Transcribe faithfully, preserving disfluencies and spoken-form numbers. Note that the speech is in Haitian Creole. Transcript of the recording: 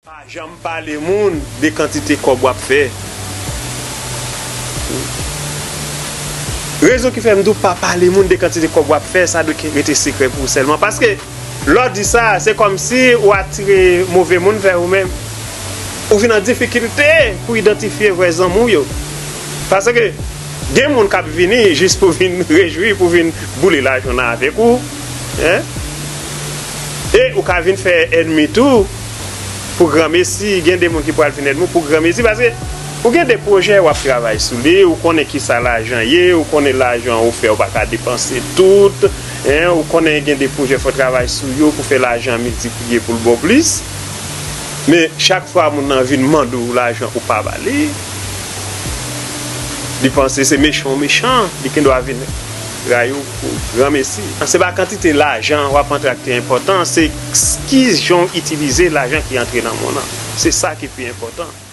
Pa janm pale moun de kantite kòb w ap fè. Rezon ki fè m di w pa pale moun de kantite kòb w ap fè, sa dwe ke- rete sekrè pou ou sèlman. Paske lè w di sa, se kòmsi ou atire move moun vè ou menm. Ou vin an difikilte pou idantifye vrè zanmi w yo. Paske gen moun k ap vini jis pou vin rejwi, pou vin boule lajan nan avèk ou. Hein? E ou ka vin fè ènmi tou pou granmesi. Gen de moun ki pral vin ènmi w pou granmesi. Paske ou gen de pwojè w ap travay sou li, ou konnen ki sa lajan ye, ou konnen lajan ou fè, ou pa ka depanse tout. Hein? Ou konnen gen de pwojè fò w travay sou yo pou fè lajan miltipliye pou l ba w plis. Men chak fwa moun nan vin mande w lajan ou pa ba li, li panse se mechan w mechan, li gendwa vin rayi w pou granmesi. Se pa kantite lajan w ap antre ak ki enpòtan, se ki jan w itilize lajan ki antre nan men w nan. Se sa ki pi enpòtan.